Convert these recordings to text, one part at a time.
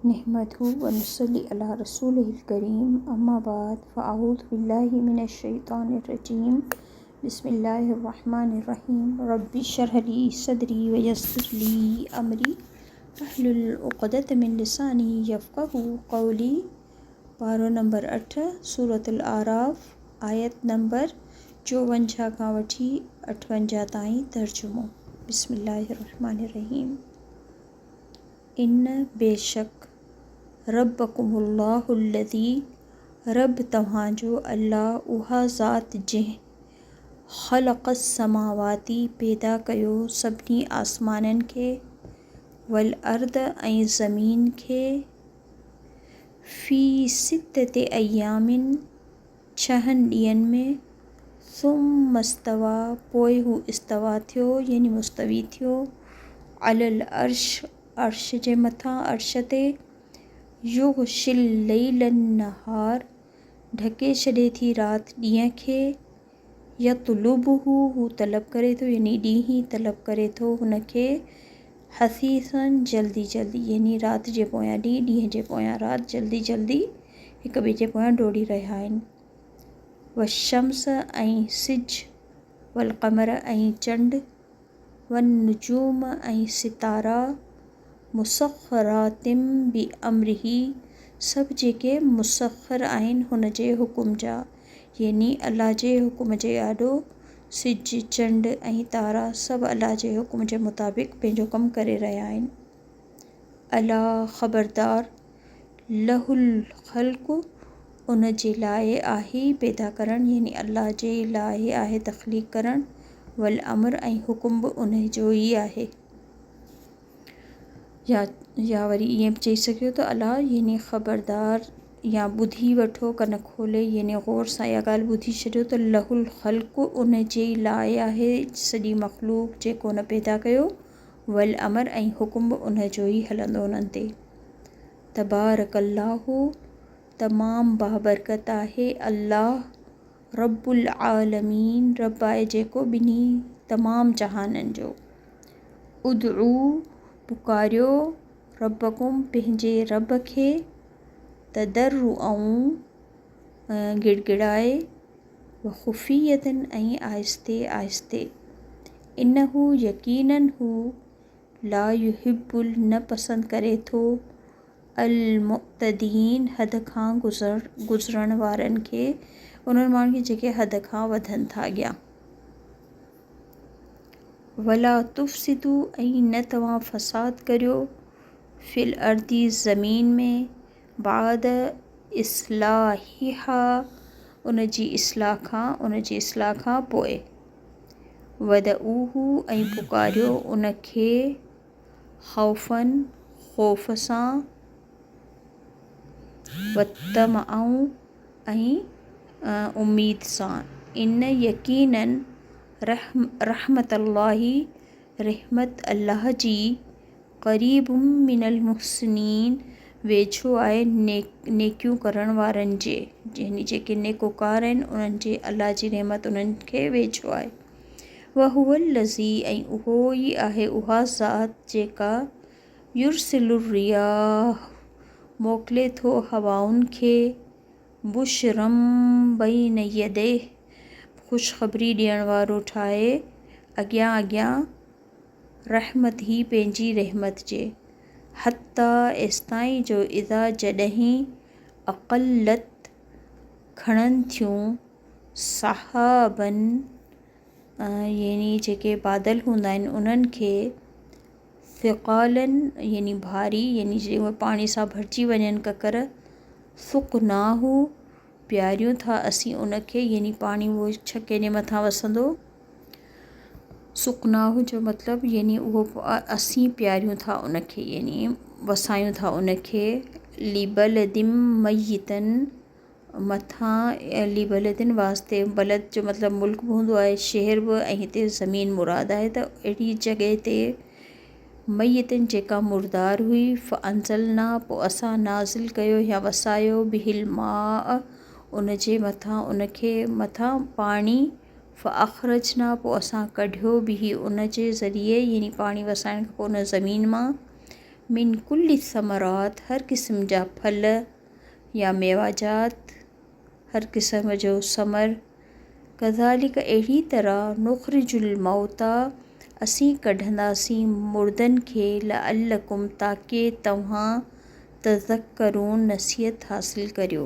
نحمده و نصلي علي رسوله الڪريم اما بعد فاعوذ بالله من الشيطان الرجيم بسم الله الرحمن الرحيم رب اشرح لي صدري ويسر لي امري واحلل عقدة من لساني يفقهوا قولي پارو نمبر 8 سورة الاعراف آيت نمبر 54 کان وٺي 58 تائين ترجمو بسم الله الرحمن الرحيم ان بيشڪ ربڪم الله الذي رب توهان جو الله اها ذات جنهن خلق السماوات پيدا ڪيو سڀني آسمانن کي والارض ۽ زمين کي في ستة ايام ڇهن ڏينهن ۾، ثم استويٰ پوء هو استواء ٿيو يعني مستوي ٿيو، علي العرش عرش جي مٿان، عرش تي، يغشي الليل النهار ڍڪي ڇڏي ٿي رات ڏينهن کي، يطلبه هو طلب ڪري ٿو يعني ڏينهن طلب ڪري ٿو هن کي، حثيثا جلدي جلدي يعني رات جي پويان ڏينهن، ڏينهن جي پويان رات جلدي جلدي هڪ ٻئي جي پويان ڊوڙي رهيا آهن. والشمس ۽ سج، والقمر ۽ چنڊ، والنجوم ۽ ستارا، مسخرات بامره سڀ جيڪي مسخر آهن هن جي حڪم جا، يعني الله جي حڪم جي آڏو سج، چنڊ ۽ تارا سڀ الله جي حڪم جي مطابق پنهنجو ڪم ڪري رهيا آهن. الا خبردار! له الخلق ان جي لاء آهي ئي پيدا ڪرڻ يعني الله جي لاء آهي تخليق ڪرڻ والامر ۽ حڪم به ان جو ئي آهي. يا يا وري ائين به چئي سگهيو ته الا يعني خبردار يا ٻڌي وٺو ڪن کولي يعني غور سان اها ڳالهه ٻڌي ڇڏيو ته له الخلق ان جي ئي لاء آهي سڄي مخلوق جيڪو ان پيدا ڪيو والامر ۽ حڪم به ان جو ئي هلندو انهن تي. تبارڪ الله تمام بابرڪت آهي الله رب العالمين رب آهي جيڪو ٻنهي تمام جهانن جو. ادعو پڪاريو ربڪم پنهنجي رب کي تضرعا گڙگڙائي وخفية ۽ آهستي آهستي انه يقيناً هو لا يحب نه پسند ڪري ٿو المعتدين حد کان گذرڻ وارن کي، انهن ماڻهن کي جيڪي حد کان وڌن ٿا اڳيان. ولا تفسدوا ۽ نه توهان فساد ڪريو في الارض زمين ۾ بعد اصلاحها ان جي اصلاح کان ان جي اصلاح کان پوء. وادعوه ۽ پڪاريو ان کي خوفا خوف سان وطمعا ۽ اميد سان ان يقيناً رحمت الله رحمت الله جي قريب من المحسنين ويجهو آهي نيڪيون ڪرڻ وارن جي يعني جيڪي نيڪوڪار آهن انهن جي الله جي رحمت انهن کي ويجهو آهي. وهو الذي ۽ اهو ئي آهي اها ذات جيڪا يرسل الرياح موڪلي ٿو هوائن کي بشرا بين يديه خوشخبري ڏيڻ وارو ٺاهي اڳيان اڳيان رحمت هي پنهنجي رحمت جي، حتيٰ ايستائين جو اذا جڏهن اقلت کڻن ٿيون سحابا يعني جيڪي بادل هوندا آهن انهن کي ثقالا يعني ڀاري يعني جڏهن اهي پاڻي سان ڀرجي وڃن ڪڪر سقناه پياريون ٿا اسين ان کي يعني پاڻي اهو ڇڪي جي مٿان وسندو. سقناه جو مطلب يعني اهو اسين پياريون ٿا ان کي يعني وسايون ٿا ان کي لبلد ميت مٿان لبلد واسطي بلد جو مطلب ملڪ به هوندو آهي شهر به ۽ هتي زمين مراد آهي ته اهڙي جڳهه تي ميت جيڪا مردار هئي فانزلنا پوء اسان نازل ڪيو يا وسايو به الماء ان جي مٿان ان کي مٿان پاڻي فاخرجنا پوء اسان ڪڍيو به ان جي ذريعي يعني پاڻي وسائڻ کان پوء ان زمين مان من ڪل الثمرات هر قسم جا ڦل يا ميواجات، هر قسم جو ثمر، ڪذالڪ اهڙي طرح نخرج الموتيٰ اسين ڪڍنداسين مردن کي لعلڪم تاڪه توهان تذڪرون نصيحت حاصل ڪريو.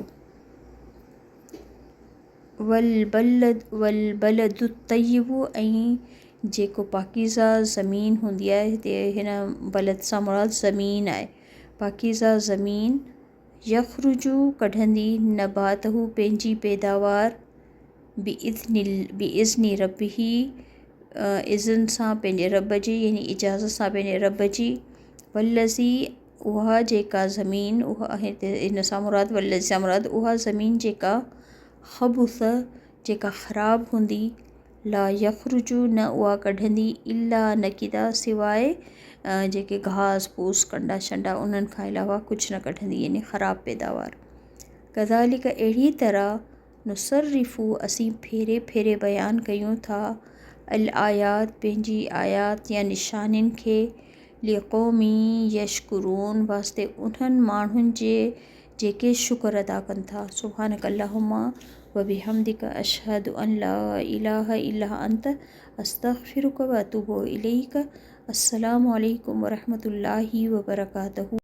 والبلد الطيب ۽ جيڪو پاڪيزه زمين هوندي آهي هتي هن بلد سان مراد زمين آهي پاڪيزه زمين يخرج ڪڍندي نباته پنهنجي پيداوار باذن ربه اذن سان پنهنجي رب جي يعني اجازت سان پنهنجي رب جي والذي اها جيڪا زمين اها هتي ان سان مراد والذي سان مراد اها زمين جيڪا خبث جيڪا خراب هوندي لا يخرج نه اها ڪڍندي الا نڪدا سواء جيڪي گهاس پوس ڪنڊا شنڊا انهن کان علاوه ڪجهه نه ڪڍندي يعني خراب پيداوار ڪذالڪ اهڙي طرح نصرف اسين ڦيري ڦيري بيان ڪيون ٿا الآيات پنهنجي آيات يا نشانين کي لقوم يشڪرون واسطي انهن ماڻهن جي جيڪي شڪر ادا ڪن ٿا. سبحانک اللهم وبحمدک اشهد ان لا اله الا انت استغفرک واتوب اليک السلام عليڪم ورحمة الله وبرڪاته.